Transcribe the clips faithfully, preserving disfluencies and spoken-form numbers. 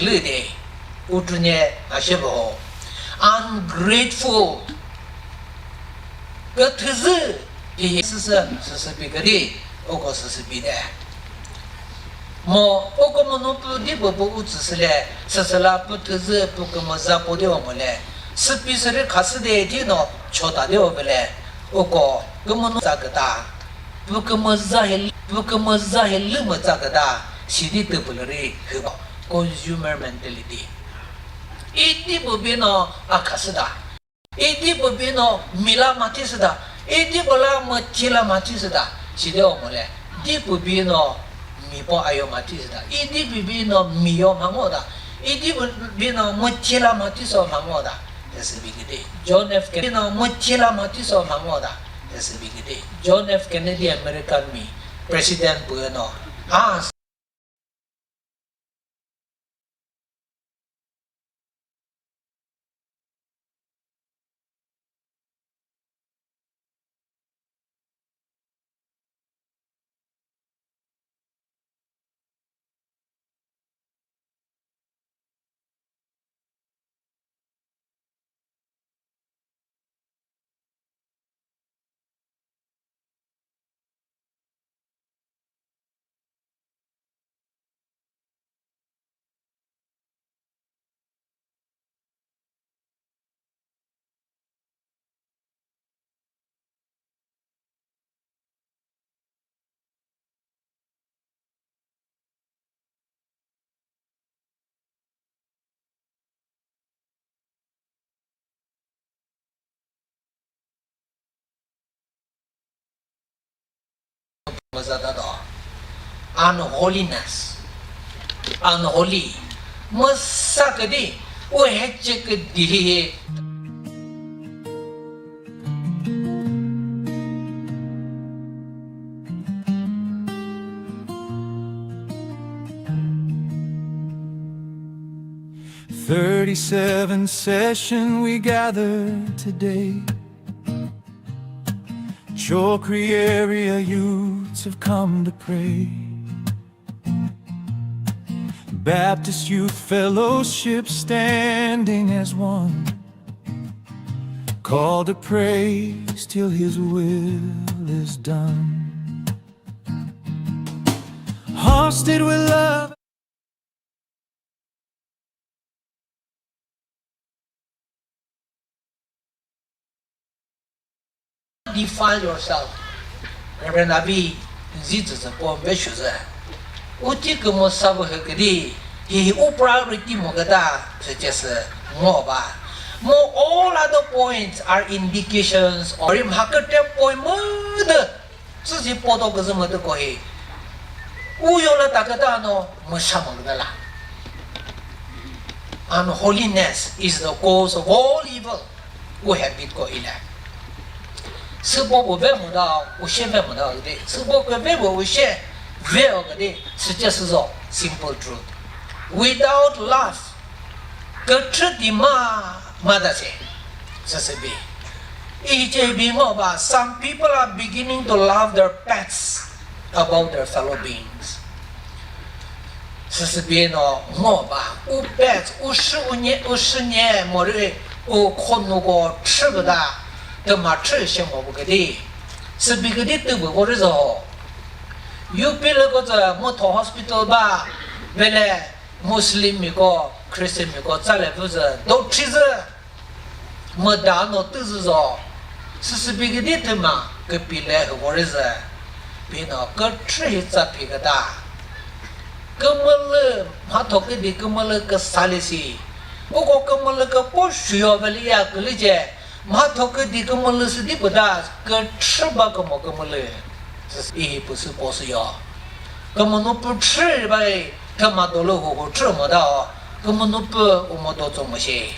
lü de, utrünye ashebo. Ungrateful. Küthüzü, hihi süsü, süsü pi küdi, uko süsü pi de. Mo, uko mo no pu di bu bu utsü süle, süsü la pu thüzü, pu kümüza pu de o mo le. Süpi süri khasü de di no, chota de o bele. Uko, kümünu za küta. Pu kümüza hi, pu kümüza hi lü müza küta. Sidi tüpülüri, hüba. Consumer mentality. Idi bu bino akha süda. Idi bu bino mila mati süda. Idi bu la müthi la mati süda. Side o mole. Di bu bino mipo ayo mati süda. Idi bu bino miyo mangoda. Idi bu bino müthi la mati so mangoda. Tesi bigidi. John F Kennedy no müthi la mati so mangoda. Tesi bigidi. John F Kennedy American mi president bu no. Ah, Müzada do. Unholiness. Unholy. Müsa küdi. U hece küdi hi. Thirty-seven session we gather today. Chokri area youths have come to pray. Baptist Youth Fellowship standing as one. Call to praise till his will is done. Haunted with love. Defile yourself. Reverend Avi, zi zü zü po mbe shu zü. Uti kümüsa bu hü küdi, hi hi u priority mo küta, sü cesü ngo ba. Mo all other points are indications of rim hakete point müdü. Süzi poto küzü mütü kohi. U yola taküta no müsha mangdala. Unholiness is the cause of all evil. U habit ko ile. Sübo bu ve müda, u she ve müda de. Sübo ko ve bu u she ve o de. Süce süzo. Simple truth. Without love, küthü di ma, ma da se. Sese bi. Ice bi ngo ba, some people are beginning to love their pets above their fellow beings. Sese bi no ngo ba, u pets, u shi u nye, u shi nye, mori, u khonu ko chü bu da, te ma chü she mo bu küdi. Se bi küdi te bu ko ri zo. U P le ko za mo tho hospital ba, vele, Muslim miko, Christian miko, tsale vü zü, do thri zü, müda no tü zü zo, süsü pi küdi thüma, küpi le hüvori zü, pi no küthri hi tsa pi küta. Kümülü, mhatho küdi kümülü küsa lisi, uko kümülü küpo shuyo veli ya külice, mhatho küdi kümülü sü di püta, küthri ba kümo kümülü. Ihi püsü po sü yo. Kümünu püthri ba e, thüma dolü huhu thri mo da o. Kümünu pü umo do tso mo she.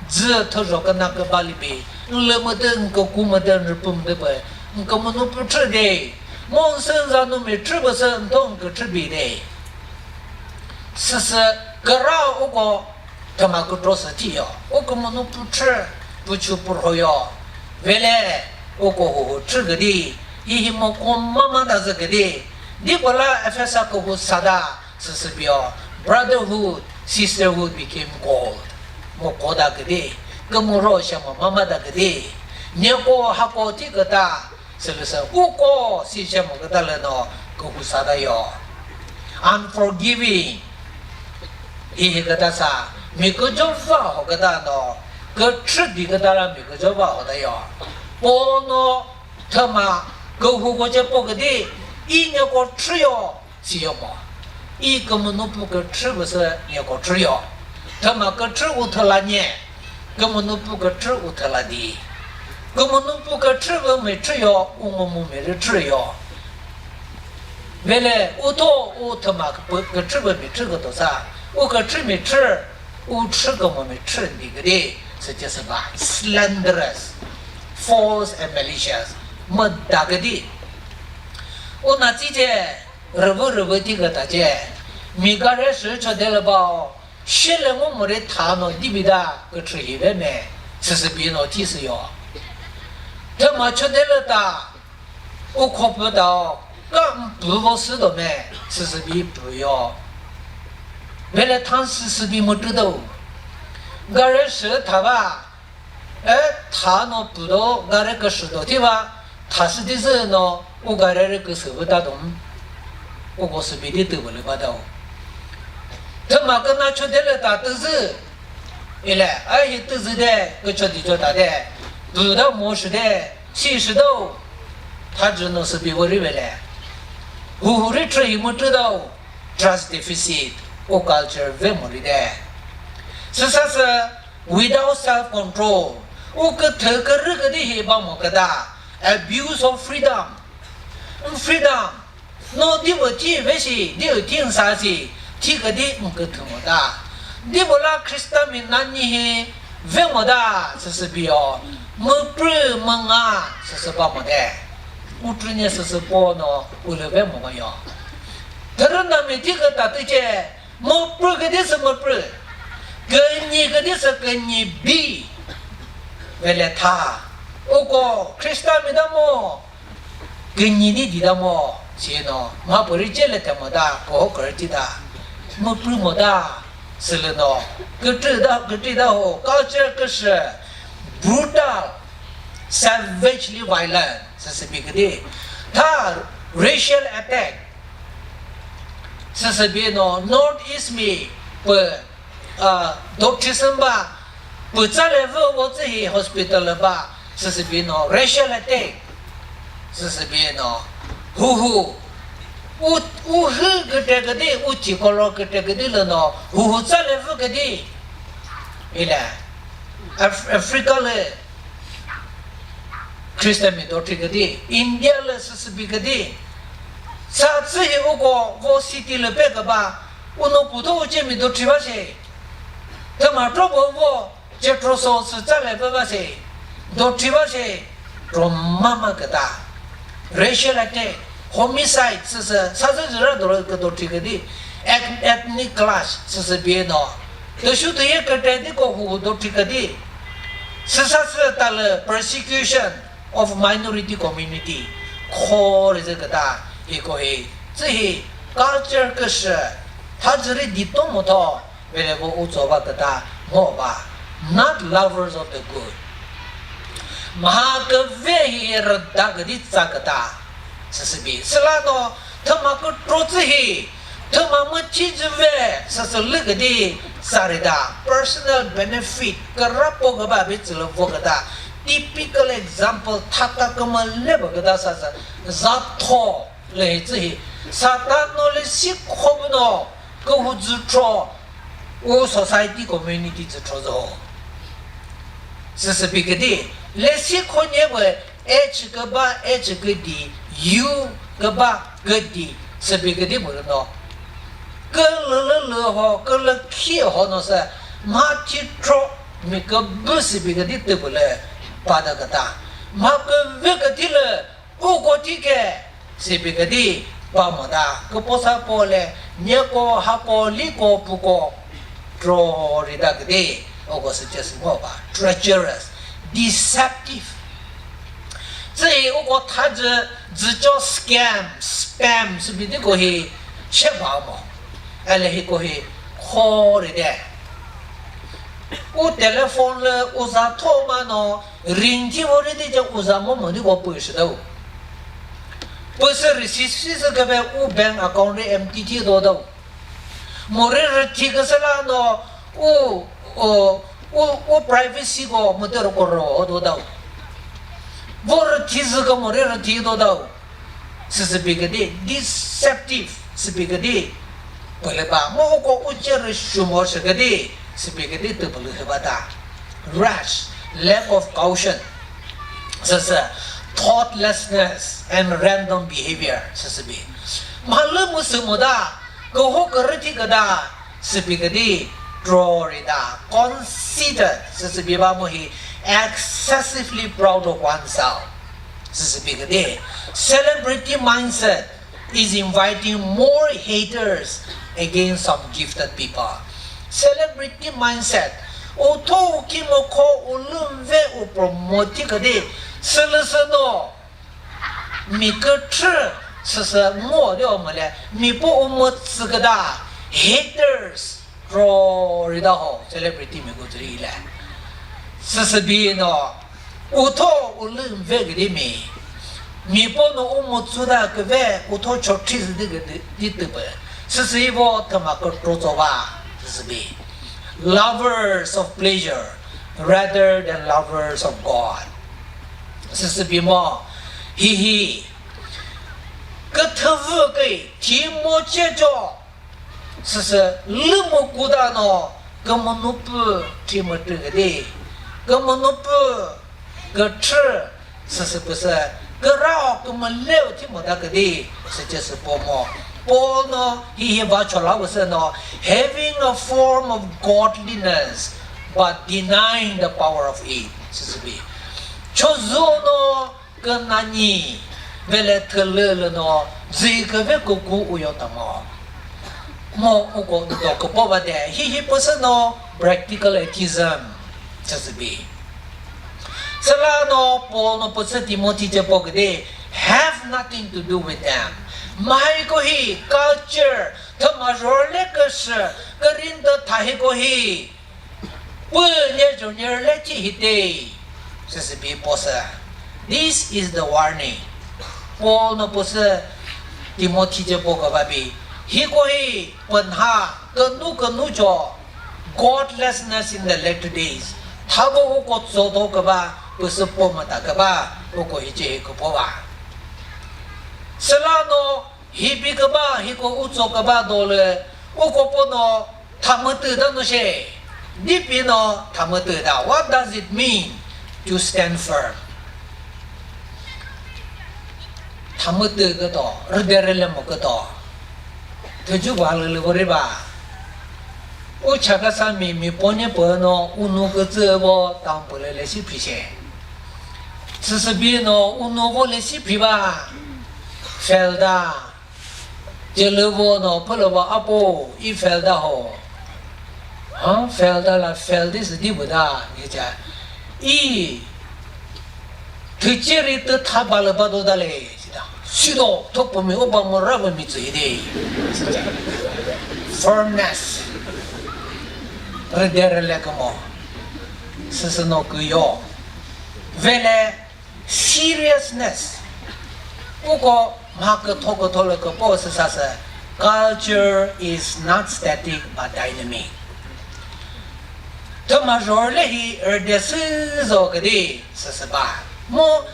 Dzü thüzho küna küba libi. Nlü müdü, nküku müdü, nrüpü müdü pü. Nkümünu püthri de. Mo nsü nza nu mi thri püsü ntho nküthri bi de. Süsü küra uko thüma kükro sü thiyo, u kümünu püthri, püchü pürhoyo, vele, u kohuhu thri küdi, ihi mo ko mama da zü küdi, di kola Efesa kohu sada, süsü biyo, brotherhood, Sisterhood became cold. Mo koda küdi, kümüro shamo mama da küdi. Nyeko hako thi küta, sülüsü uko si shamo küta lüno kühu sada yo. Unforgiving. Hihi küta sa, mi küjo va ho küta no, küchü di küta la mi küjo va ho da yo. Pono thüma kühu ko che po küdi, i nyeko chü yo. Siyo mo. I kümünu pu küchü vüsü nyeko chü yo. Thüma küchü u thüla nye. Kümünu pu küchü u thüla di. Kümünu pu küchü vü mi chü yo, u ngo mu mi rü chü yo. Vele u tho u thüma pu küchü vü mi chü küto sa. U küchü mi chü, u chü kümü mi chü di küdi. Sü che sü ba. Slanderous, false and malicious. Mü da küdi. U na tsi che. Rüvü rüvü thi küta che, mi gari sü chode lü bao, shile ngo mori tha no dibi da küchü hi ve me, süsübi no thi sü yo. Thüma chode lü ta, u khopü ta o, ka mpü vo sü do me, süsübi pü yo. Vele than süsübi mütü do. Gari sü tha va, E, tha no pü do, gari küsü do thiva, tha sü di zü no, u gari ri küsü vü ta dum. U ko sü bi di tü vü lü ba dao. Thüma küna chode lü ta tü zü. Ile, a hi tü zü de, kücho di cho ta de. Pü da mo shü de, si shü do. Tha zü no sü bi vü ri ve le. Hu hu ri chü hi mu chü dao. Trust deficit, u culture ve mo ri de. Süsa sü, without self control, u küthü kürü küdi hi ba mo küta, abuse of freedom. Freedom, no di vü thi ve shi, di vü thi nsa shi, thi küdi nküthü mo ta. Di vü la Khrista mi na nyi hi ve mo ta, süsü bi yo, müprü münga, süsü ba mo de. U trü nye süsü po no, u lü ve mo yo. Thürü na mi thi küta tü che, müprü küdi sü müprü. Künyi küdi sü künyi bi. Vele tha. Uko Khrista mi da mo. Künyi ni di da mo. Si no. Ma püri che le te mo da. Ko kürü ti da. Müprü mo da. Sülü no. Kütü da, kütü da ho. Culture küsü. Brutal. Savagely violent. Süsü bi küdi. Tha racial attack. Süsübi no North East mi pü, uh, doctor sümba pü tsa le vü vo tsü hi hospital ba süsübi no racial attack. Süsübi no huhu u, u hü küte küdi, u chi color küte küdi lü no huhu tsa le vü küdi. Ile Af-, Africa le Christian mi do thiküdi, India lü süsübi küdi. Sa tsü hi uko vo city lü pe küba, uno puto uche mi do thiva she. Thüma tro bo vo, cetro so sü tsa le vüva she. Do thiva she. Tro mama küta. Racial attack, homicide, süsü, sa tsü züra do kü do thiküdi. Eth-, ethnic clash, süsübi no. Tüshu tüye küte di ko hu do thiküdi. Süsa sü talü persecution of minority community. Kho ri zü küta hi ko hi. Tsü hi culture küsü. Tha züri di to mo tho. Vele vo u tso va küta ngo va. Not lovers of the good. Mha küve hi rüda küdi tsa küta. Süsübi. Süla no thüma kükro tsü hi. Thüma müthi züve, süsü lü küdi, sarida, personal benefit, kürapo küba bi tsülü vo küta, typical example, thaka kümüle ba küta sa sa, za tho le hi tsü hi, Satan no le si kho bu no, kühu zü tro, u society community zü tro zo. Süsü bi küdi, le si kho nye bu, H küba, H küdi, U küba, küdi, sübi küdi mülü no. Külülülü ho, külükhi ho no sü, mha thi tro, mi kübü sübi küdi tübülü, pada küta. Mha kübü küdi lü, uko thi ke, sübi küdi, pa mo da, küpo sa po le, nyeko, hako, liko, puko, tro rida küdi, uko sü che sü ngo ba, treacherous, deceptive. Tsü hi uko tha zü, zü cho scam, spam, sübi di ko hi, che ba mo. Ele hi ko hi, kho ri de. U telephone lü uza tho ma no ring thi vo ri di ce uza mo mo di ko pü shi dau. Pü sü receive si sü kebe u bank account ri empty thi do dau. Mo ri rüthi küsü la no u, u, u, u privacy ko mo te ro ko ro do dau. Vo rüthi zü ko mo ri rüthi do dau. Süsübi küdi deceptive, sübi küdi pülüba. Mo uko uce rü shumo sü küdi, sübi küdi tüpülü hüba ta. Rash, lack of caution. Süsü, thoughtlessness and random behavior. Süsübi. Mhalü mu sü mu da, küho kürüthi küda, sübi küdi, drori da, conceited. Süsübi ba mu hi, excessively proud of oneself. Süsübi küdi, celebrity mindset is inviting more haters against some gifted people. Celebrity mindset. Utho uki mokho ulumve u promote küdi. Sülüsü no. Mi küthü süsü ngo de o mole. Mi po umütsü küda. Haters. Ro ri da ho, celebrity mi ko tsüri le. Süsübi no, utho ulü mve gidi mi. Mi po no umütsü da küve, utho chotri zü di gidi, di tüpü. Süsü ivo thüma kükro tso va, süsübi. Lovers of pleasure rather than lovers of God. Süsübi mo, hi hi. Küthüvü kü, thi mo che cho. Süsü lümo kuda no kümünu pü thimütü küdi, kümünu pü küthü süsü püsü kürao kümüleo thimüta küdi süce sü pomo. Paul no hihi va chola wüsü no, having a form of godliness but denying the power of it. Süsü bi. Chozo no künanyi vele thülülü no ziküve küku uyo tamo. Mo uko ndo küpo va de hihi püsü no practical atheism chazübi. Süla no Paul no püsü Timothy ce po küdi, have nothing to do with them. Mai ko hi culture thüma role küsü kürin tü thahi ko hi. Pü nye junior le thi hite, süsü bi posü. This is the warning. Paul no posü Timothy ce po kaba bi. Hiko hi pünha künu künu cho godlessness in the latter days. Thabo uko tsoto kaba, püsü po müta kaba, uko hice hi küpo ba. Süla no hibi kaba, hiko utso kaba dole, uko pono thamütü da no she. Dipi no thamütü da. What does it mean to stand firm? Thamütü küto, rüderele mo küto. Thüju ba lülü vori ba. U chakasa mi, mi ponye pü no unu kütsü vo tampülele si phi she. Süsübi no unu vo le si phi ba. Felda. Celüvo no phülüvo apo i felda ho. Ha, felda la feldi sü di bu da, ngecha. I thüceri tü tha balü ba do da le, sida. Sido, thopumi oba mo rava mi tsü hide. Sida. Firmness. Rüderele kümo. Süsü no küyo. Vele seriousness. Uko mha kütho kütho lü küpo sü sasü, culture is not static but dynamic. Thüma zhorüle hi rüde sü zo küdi süsü ba. Mo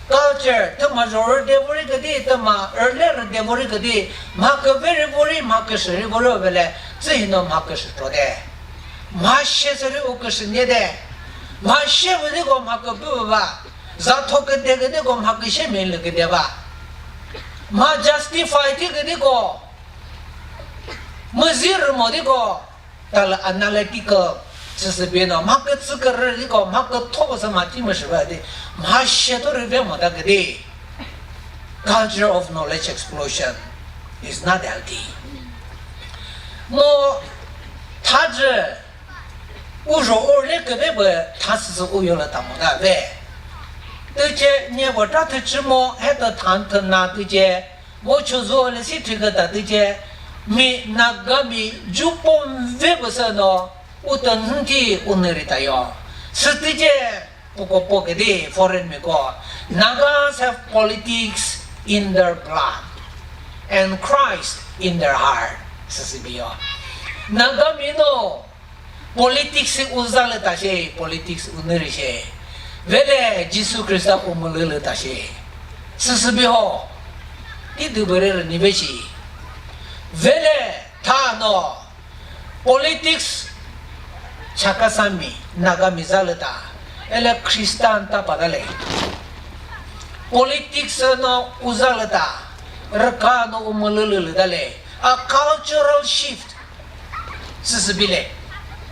culture thüma zhorüde vori küdi, thüma rüle rüde vori küdi, mha küveri vori, mha küshüri vori ovele, tsü hino mha küshü tro de. Mha she seri u küshü nye de. Mha she vüdi ko mha küpü va. Za tho küde küdiko mha küshe mi lü küde ba. Mha justify thi küdiko. Müzirü mo diko. Tala analytical. Süsü bino mha kütsü kürü diko. Mha kütho ko sa mha thi müshü ba di. Mha she to rüve mo da küdi. Culture of knowledge explosion is not healthy. Mo thazü Uzho urle küve pü thasüsü uyo la tamo da ve. Tüce nye vo tra thüchü mo, he tü than thüna tüce, vo chozü le si thiküta tüce, Mi Nagami jüpo mve püsü no, u tünhü thi u nü ri ta yo. Sütüce puko po küdi foreign miko. Nagas have politics in their blood and Christ in their heart. Süsü bi yo. Nagami no politics u za lü ta she, politics u nü ri she. Vele Jisu Khrista u mülü lü ta she. Süsü bi ho. Ti dü bere rü ni ve shi. Vele tha no politics Chakhesangmi, Nagami za lü ta. Ele Christian ta pa ta le. Politics no u za lü ta. Rüka no u mülü lü lü ta le. A cultural shift. Süsü bi le.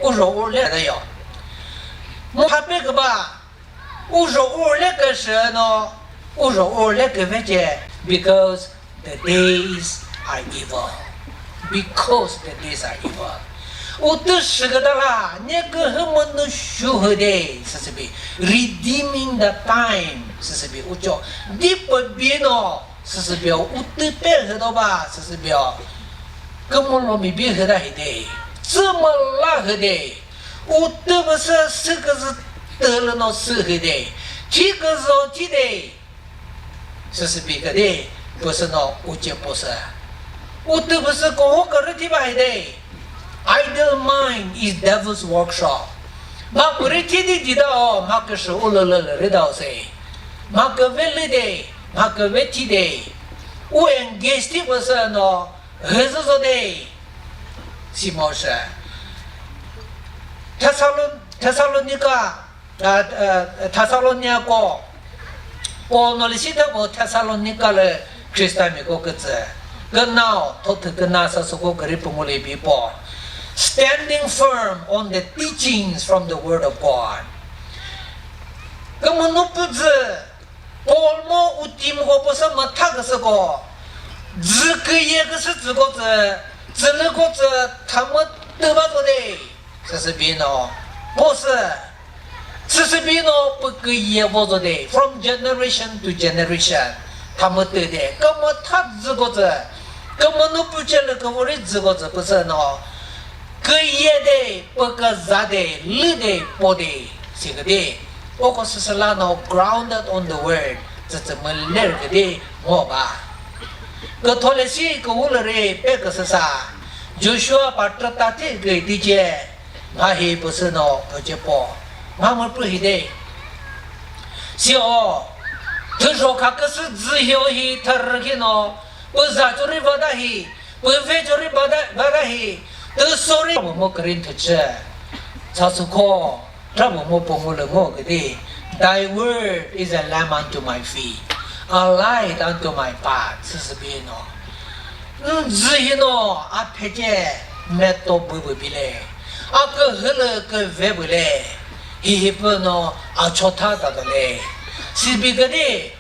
U zho u le ta yo. Mo pha pe küba. U zho u le küshü no. U zho u le küve ce. Because the days are evil. Because the days are evil. U tü shü küta la, nye kühü mü nu shu hü de, süsü bi. Redeeming the time, süsü bi. U cho. Di pü bi no. Süsübio, u tü pe hüdo ba, süsübio. Kümülo mi bi hüda hide. Tsümüla hide. U tü püsü sü küzü tülü no sü hide. Thi küzü o thi de. Süsübi küde, püsü no u ce püsü. U tü püsü koho kürü thi ba hide. Idle mind is devil's workshop. Ma püri thi di di da o, ma küsü u lü lü lü ri da o se. Ma küve lü de. Mha küve thi de, u engage thi püsü no hüzü zo de, si mo shü. Thessalon-, Thessalonica, a, a, Thessalonica ko, Paul no lisi thüvo Thessalonica lü Khristami ko kütsü. Künao, thotü küna sa süko gari püngu le bi po. Standing firm on the teachings from the Word of God. Kümünu püzü, Paul mo u team ko püsü mütha küsüko, dzü küye küsü dzüko tsü, dzülüko tsü thamütü ba zo de, süsübi no, püsü, süsübi no pü küye vo zo de, from generation to generation, thamütü de, kümütha dzüko tsü, kümünu pücelü küvori dzüko tsü püsü no, küye de, pü küza de, lü de, po de, si küdi. Oko süsüla no grounded on the word, tsütsü müler küdi ngo ba. Küthole si küvulüri pe küsüsa, Joshua pa trüta thi küdi ce, mha hi püsü no püce po. Mha mü pü hi de. Si o, thüzho kha küsü dzü hi o hi thürü khi no, pü za chori vada hi, pü ve chori vada, vada hi, tü sorry mo mo kürin thüchü. Sa sü kho. Trouble mo pongu le ngo küdi. Thy word is a lamp unto my feet, a light unto my path. Süsübi no. Ndzü hi no, a phece meto bü bü bile. A kühü lü küve bü le. Hi hi pü no, a chotha ta do le. Sibi küdi.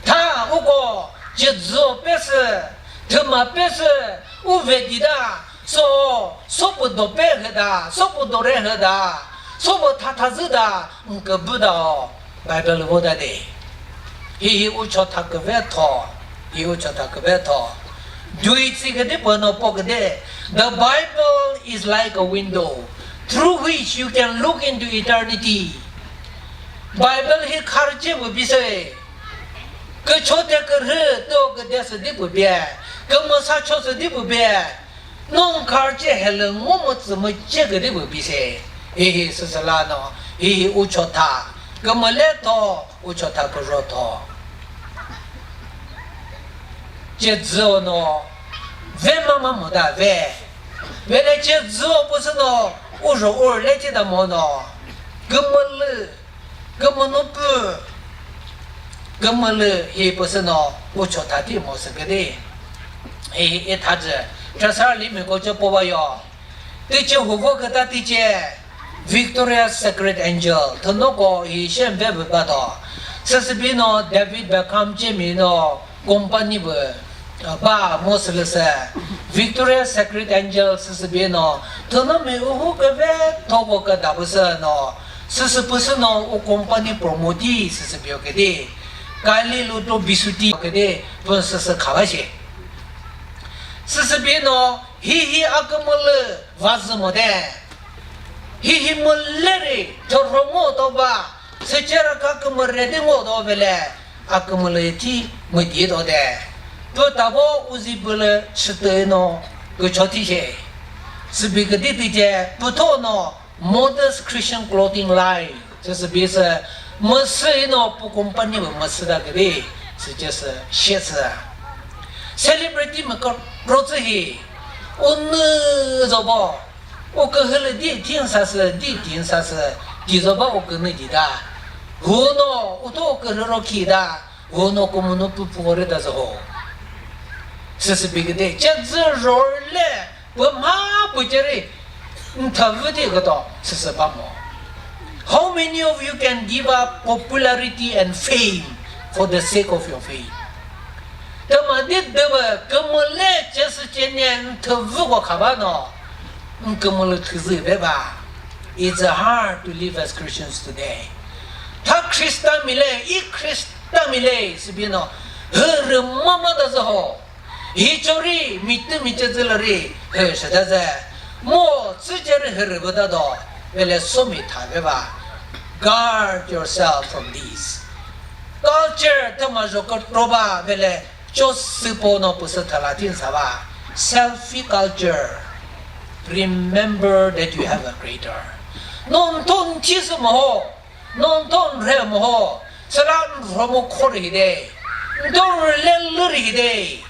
Tha uko, cedzü pesü, thüma pesü, u ve di da. So, so pü do pe hüda, so pü do re hüda, so pü tha tha zü da, nkü bü da o, Bible vo da de. Hi hi u cho tha küve tho, hi u cho tha küve tho. Jui tsi küdi pü no po küdi, the Bible is like a window through which you can look into eternity. Bible hi khar che bu bi se. Kücho de kürhü to küde sü di pü bie. Kümüsa cho sü di pü bie. Nong khar che helü ngo mütsü müce küdi pü bi se. Hihi süsüla no. Hihi u cho tha. Kümüle tho, u cho tha küzho tho. Cedzü o no. Ve mama mo da ve. Vele cedzü o püsü no. U zho u le che da mo no. Kümülü. Kümünu pü, kümülü hi püsü no u cho tha thi mo sü küdi. Hi, hi tha zü, trasar limiko che po ba yo. Tiche huvo küta tiche, Victoria's Secret Angel, thüno ko hi shen ve bü ba do. Süsübi no David Beckham che mi no, company pü, uh, ba mo sülüsü, Victoria's Secret Angel süsübi no, thünomi uhu küve thoko küta püsü no, süsü püsü no u company promote süsübi o küdi, Kylie Lotto Bisutti küdi, pü süsü khava shi. Süsübi no, Hihi akümülü vazü mo de. Hihi müleri thürho ngo do ba, sücera ka kümüre de ngo do vele, akümülü thi müdi do de. Pü tavo uzi bülü chütü no kücho thi she. Sübi küdi tüce pütho no modest Christian clothing line. Süsü bi sü müsü ino pu company bu müsü da küdi. Süce sü she sü. Celebrity mü kro tsü hi. Unü zobo. U kühülü di tin sa sü, di tin sa sü, di zoba u künü di da. Hu no, u to u kühü ro khi da. Hu no kümünu pu pu ri da zo ho. Süsü bi küdi. Che zü role. Pü mha pü ceri, ntha vü di küdo, süsü ba mo. How many of you can give up popularity and fame for the sake of your faith? Thüma di dü bü kümüle cesü cene ntha vü ko khaba no, n kümüle thüzü be ba. It's hard to live as Christians today. Tha Khrista mile, i Khrista mile, sübi no, hürü mama da zü ho. Hi chori mitü mi che zü lüri he shata ze. Mo tsü ceri hürü bü ta do. Vele so mi tha ve ba. Guard yourself from these. Culture thüma zho kükro ba vele cho süpo no püsü thala tin sa ba. Selfie culture. Remember that you have a creator. Non ton chi sü mo ho. Non ton rhe mo ho, süla nrho mo khori hi de. Nton rhe lüri hi de.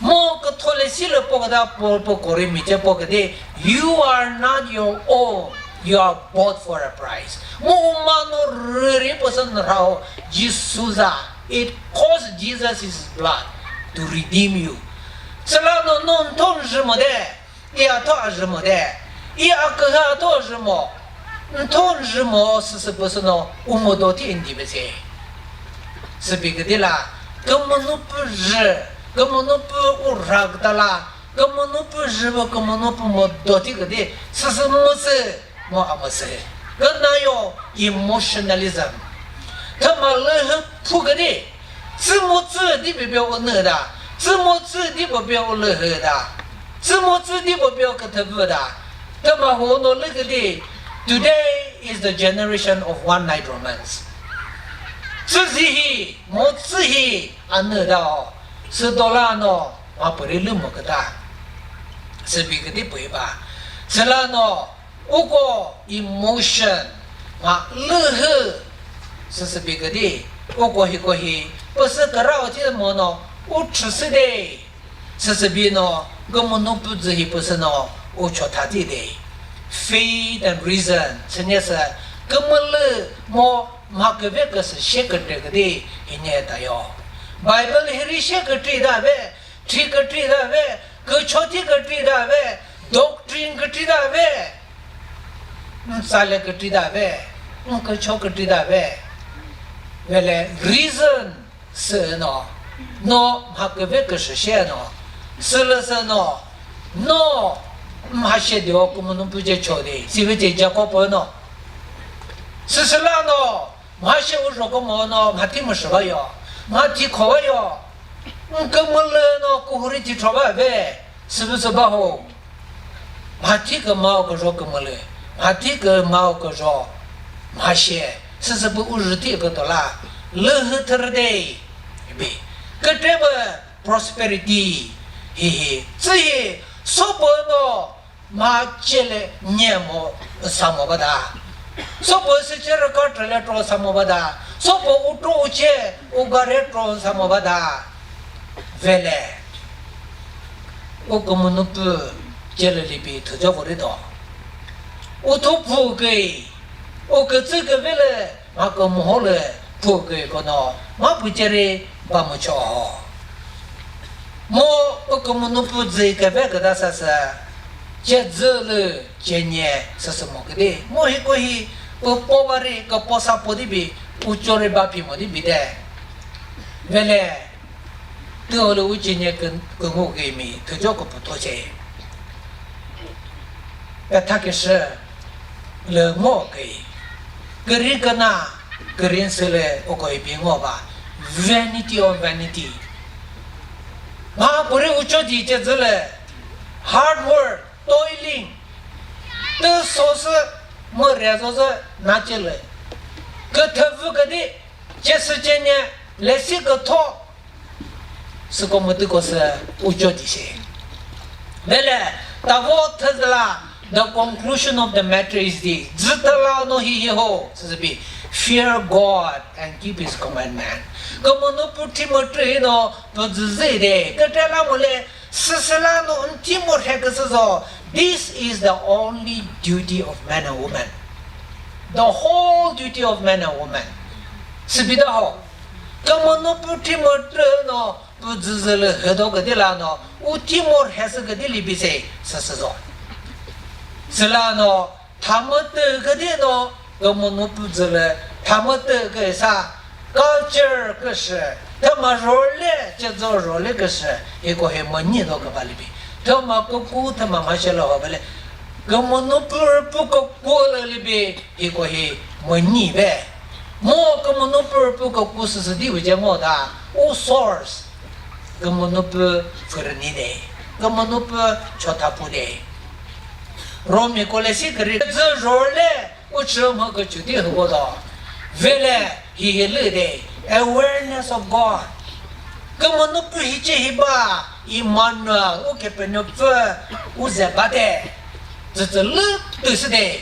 Mo küthole si lü po küta po, po kori mi che po küdi. You are not your own. You are bought for a price. Mo uma no rüri po sü nrha ho. Jisu za. It cost Jesus his blood to redeem you. Süla no non ton rhe mo de. I atho azhü mo de, i aküha atho azhü mo, ntho nzhü mo süsü püsü no u mo do thi ndi bese. Sübi küdi la, kümünu pü zhü, kümünu pü u rha küta la, kümünu pü zhü pü kümünu pü mo do thi küdi, süsü müsü mo a müsü. Küna yo emotionalism. Thüma lühü phu küdi, Tsü mo tsü di pü pü u nü da. Tsü mo tsü di pü pü u lü hü da. Tsü mo tsü di pü pü u küthü vü da. Thüma hu no lü küdi. Today is the generation of one night romance. Tsü zi hi, mo tsü hi, a nü da o. Sü do la no, ma pü ri lü mo küta. Sü bi küdi pü ba. Sü la no, Uko emotion nga lühü süsübi küdi, uko hiko hi püsü kürao thi mo no u chüsü de, süsübi no kümünu püzü hi püsü no u chotha thi de. Faith and reason sünye sü kümülü mo mha küve küsü she kütre küdi hi ne ta yo. Bible hiri she kütri da ve, Thi kükri ta ve, kücho thi kükri ta ve, doctrine kükri ta ve, ntsale kükri ta ve, nkücho kükri ta ve. Vele reason sü no, no mha küve küsü she no, sülü sü no, no mha she dio kümünu püce cho de, sivi ce Jacob no. Süsüla no, Mha she u zho kümüno mha thi müsü va yo, mha thi kho va yo. N kümülü no kuhuri thi cho va ve, sübü sü ba ho. Mha thi kümao küzho kümülü, mha thi kümao küzho mha she, süsübü u zhü thi küto la, lühü thürü de, bi, kütre bü prosperity, hi hi, tsü hi, so pü no, Mha cele nyemo sa mo bada. Sopo süchere ka trele tro sa mo bada. Sopo utro uche ugare tro sa mo bada. Vele. U kümünu pü cele libi thüjo vori do. Utho phu gei. U kütsü küvele. Mha kümüho lü phu küküno mha pü ceri ba mücho ho. Mo u kümünu pü dzü küve küta sa sü, cedzü lü cenye süsü mo küdi. Mo hiko hi pü po vari küpo sa po dibi, u chori ba phi mo dibi de. Vele, tüo lü u cenye kü-, küngu kimi, thüjo küpü thoche. Pethakisü lü ngo kei. Küri küna, küri nsü lü uko ibi ngo ba. Vanity of vanity. Mha püri ucho di cedzü lü. Hard work, toiling. Tü so sü mü re zo zü na ce lü. Küthü vü küdi, ce sü ce nye, lesi kütho. Süko mütüko sü ujo di shi. Vele, tavo thüzüla, the conclusion of the matter is this. Zütala no hi hi ho, süzübi, fear God and keep his commandment. Kümünu pü thi mütü no, pü züzü de, kütela mule, süsüla no nti mo rhe küsüzo. This is the only duty of man and woman. The whole duty of man and woman. Sübida ho. Kümünu pü thi mütü no, pü züzü lü hüdo küdi la no, u thi mo rhe sü küdi libi se, süsüzo. Süla no, tha mütü küdi no, kümünu pü zü lü, tha mütü küsa, culture küsü, thüma role, cezo role küsü, hiko hi münyi do küba libi. Thüma küku, thüma mhashe lü ho bele, kümünu pü pü küku lü libi, hiko hi münyi be. Mo kümünu pü pü küku süsü di wüce ngo da, u source. Kümünu pü fürüni de, kümünu pü chothapu de. Romi kolesi kiri zü role uchi mha küchü di hübo do. Vele hi hi lü de, awareness of God. Kümünu pü hice hi ba, Emmanuel, u kepenu pü, u ze ba de. Zü zü lü tü sü de.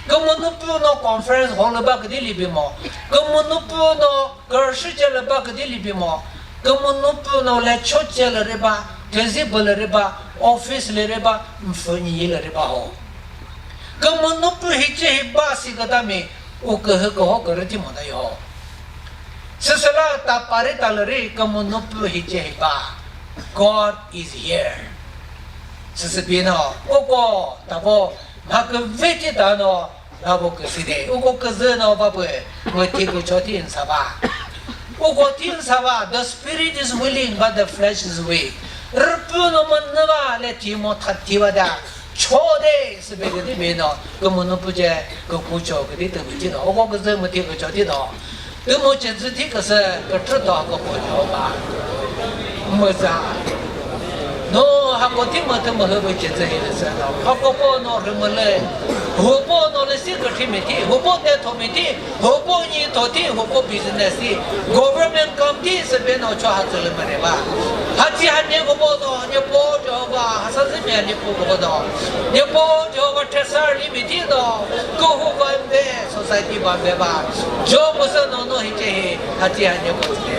Kümünu pü no conference hall lü ba küdi libi mo. Kümünu pü no Kürüshi celü ba küdi libi mo, kümünu pü no le cho celü ri ba, tezi bülü ri ba, office lü ri ba, mfünyi lü ri ba ho. Kümünu pü hice hi ba si kütami, u kühü küho kürüti mo da yo. Süsüla ta pari ta lü ri kümünu pü hice hi ba, God is here. Süsü pi no, uko, tabo, mha küveti ta no, Labo küside, uko küzü no ba pü, müthi kücho thi nsa ba. Uko thi nsa ba, the spirit is willing, but the flesh is weak. Rüpü no münü ba, le thi mo that thi ba da. Cho de, sübe küdi be no, kümünu pü ce, kükucho küdi tü bü thi no. Uko küzü müthi kücho thi no. Tümo cezü thi küsü küthrü do hako po Jehova. Müza. No hako thi mütü mühü bu cezü hi lüsü no. Hako po no rümülü. Hupo no lüsi küthi mi thi. Hupo te tho mi thi. Hupo nyi tho thi. Hupo business thi. Government kam thi sü be no cho ha tsülü müre ba. Ha thi ha ne ko po no. Ne po Jehova. Ha sa zü mi ha ne po ko po no. Ne po Jehova thesar li mi thi no. Ko hu ba be. Society ba be ba. Job sü no no hi ce hi, ha ti ha ne ko te.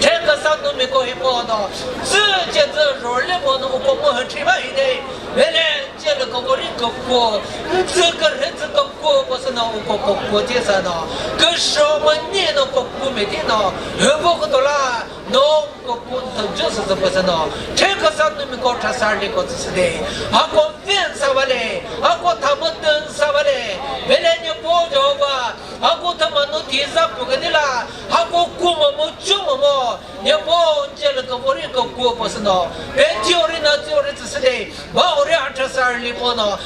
Theküsa nu mi ko hi po no. Zü ce zü role mo no ko mo ha thi ba hi de. Vele ce le ko ko ri ko ko. Zü ko re zü ko ko ko sü no ko ko ko ce sa no. Ko sho mo ni no ko ko mi ti no. He bo ko to la. No ko kun thon jo sü zü püsü no. Theküsa nu mi ko thasar li ko zü sü de. Ha ko ven sa va le. Ha ko tha mütün sa va le. Vele Nyepo Jehova. Ha ko thüma nu thi za pü küdi la. Ha ko ku mo mo chu mo mo. Nyepo nce le ko vori ko ku püsü no. Pe theory na theory zü sü de. Ba ori ha thasar li po no.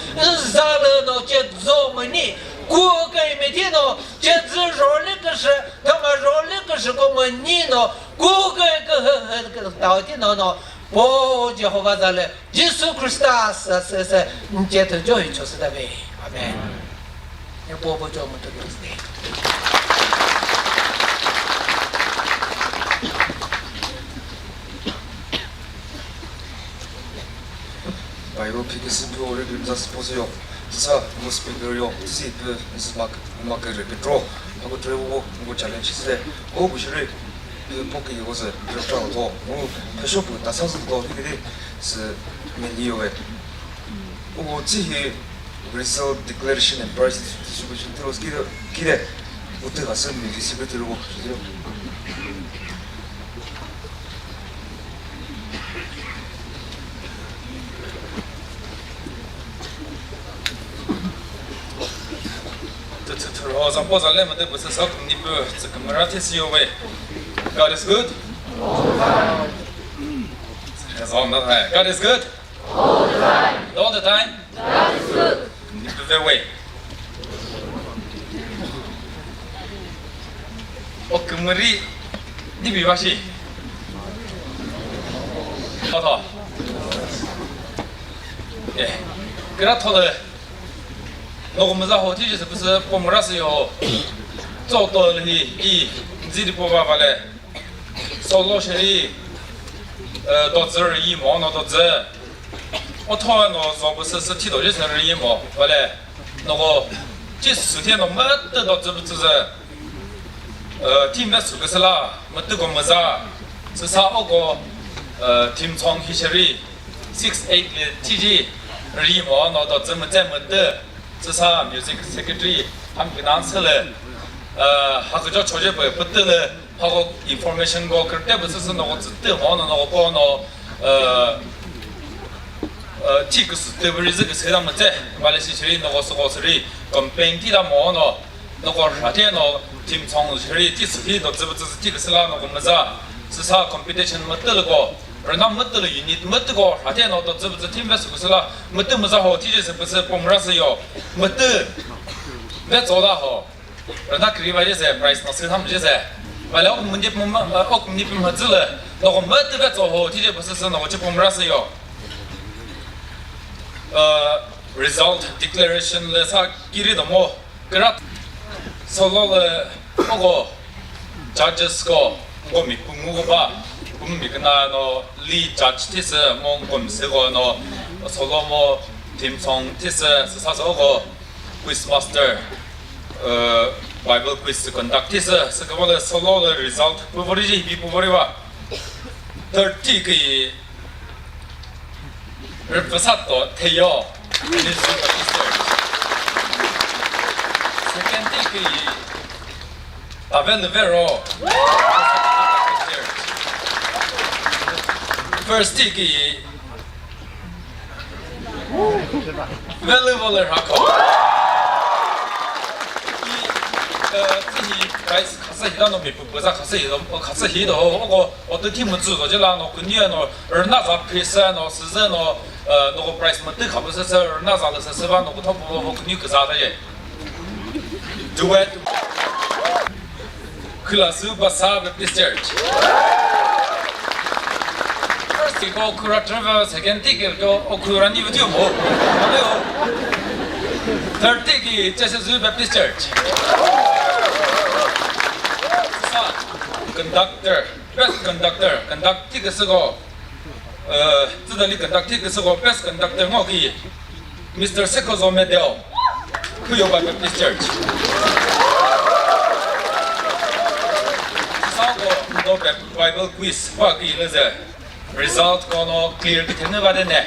Za le no ce zo mo ni. Ku ke mi thi no. Ce zü role küsü. Thüma role küsü ko mo ni no. Ku ke ke he he ke tao ti no no. Po Jehova za le. Jisu Khrista sa se se nce thü jo hi cho sü da ve. Amen. Ne po po jo mo to ke se. Bible phiküsü pü ori pü za sü po sü yo. Sa mo speaker yo. Si pü si mak mak re petro. Hako tre wo ngo challenge se. O bu shire. Pü po ke yo se. Petro to. Mo pe sho pü ta sa sü to ni de. Se me ni yo e. O tsi hi result declaration and prize distribution through kide kide. O te ha se mi distribute ro. Tütütüro zampo zale mate püsü sa kümni pü tsü kümüra thesi yo we. God is good. All the time. God is good. All the time. Kümni pü ve we. O kümüri dibi bashi. Oto. Eh, kra thole. Noko müza ho thiji se püsü pomura se yo. Tso to le hi i nzi di po ba vale. Solo sheri, eh, dodzü ri yi mo no dodzü. Otho no zo püsü sü thi do ji se ri yi mo vale. Noko thi sü thi no mütü dodzü pütsü ze. Eh, team na süküsüla, mütüko müza, süsa oko, eh, team song hi sheri, six eight le thiji, ri mo no dodzü mütse mütü, süsa music secretary, ham kinan sele, eh, haküjo choje pü pütü le, hako information ko kürte pü süsü noko zütü mo no noko po no, eh, eh, thi küsü tü pü ri zü küsü da mütse, vale shi sheri noko süko süri, complain thi da mo no, Noko rhathe no team song sheri thi sü hi dodzü pütsü thi küsüla noko müza. Süsa competition mütülüko, rüna mütülü unit mütüko rhathe no dodzü pütsü team ve sü küsüla mütü müza ho thiji se püsü pomura se yo. Mütü ve tso da ho. Rüna kiri va je se prize no sü tham je se. Vale ok münje püm, ok münje püm hüzülü. Noko mütü ve tso ho thiji püsü sü noko chi pomura se yo. Uh, result declaration le sa kiri do mo. Kra solo le oko judges ko ngo mi pungu ko ba, pungu mi kena no lead judge thi se mo ngo mi se ko no solo mo theme song thi se se sa so ko quiz master, uh, Bible quiz conduct thi se se ko le solo le result pu vori ji bi pu vori ba thirty ki Rüpüsato Theyo, Ministry Baptist Church. Second tiki Tave Lüvero, Baptist Church. First tiki Velu Vole Rako. I, uh, tihi guys, khasa hita no mi pu, puza khasa hita, khasa hita, oh, oh, Otu thi mütsü zo jela no künye no rüna za phisa no süzü no, eh, noko prize mütü kha püsü sü rüna za lü sü sü va noko thopü vo künye küza ta ye. Duet. Khüla sü Basa Baptist Church. First ko khüra travel, second ticket ko o khüra ni video mo. Third ticket Chesezü Baptist Church. Sa conductor. Best conductor, conduct thi küsüko, uh, tsütali conduct thi küsüko best conductor ngo ki Mister Sekozo Medel, Khuyoba Baptist Church. Sako ndo Bi-, Bible quiz wa ki leze result kono clear ki thene ba de ne.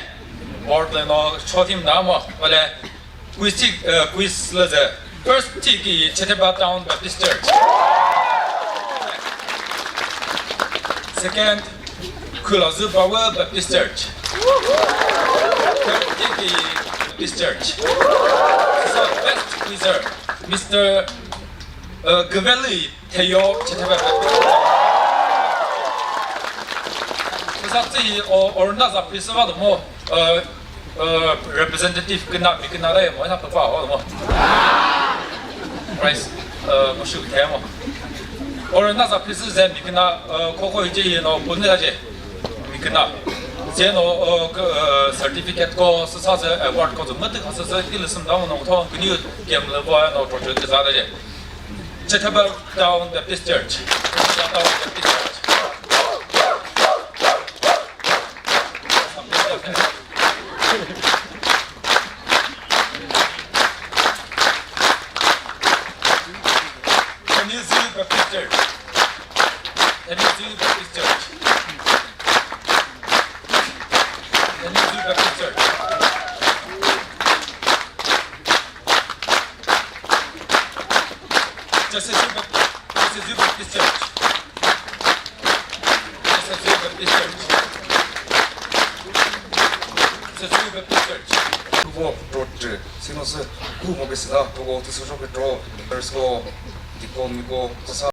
Board le no cho team na mo, wale Quiz, uh, quiz leze. First tiki Chetheba Town Baptist Church. Second, Khulazu Bawe Baptist Church. Third tiki Baptist Church. So best quizzer, Mister, uh, Gveli Theyo Chethebe. Kuzatsi o orna za pisiva do mo, uh, uh, representative kina mi kina da mo na papa ho mo. Price, uh, mo shu the mo. Orna za pisi ze mi kina, uh, koko ije no pun da je. Mi kina. Ze no, uh, certificate ko sa sa award ko zo mate ka sa sa ilu sum da mo no to kini game le bo no project za da je. Chetheba Town Baptist Church. Chetheba Town Baptist Church. Thanizü Baptist Church. Thanizü Baptist Church. Thanizü Baptist Church. Chesezü Bap-, Chesezü Baptist Church. Chesezü Baptist Church. Chesezü Baptist Church. Kuvo Road, sino se ku mo ke sida, kuvo te so ke tro, first ko, dikon ko, sa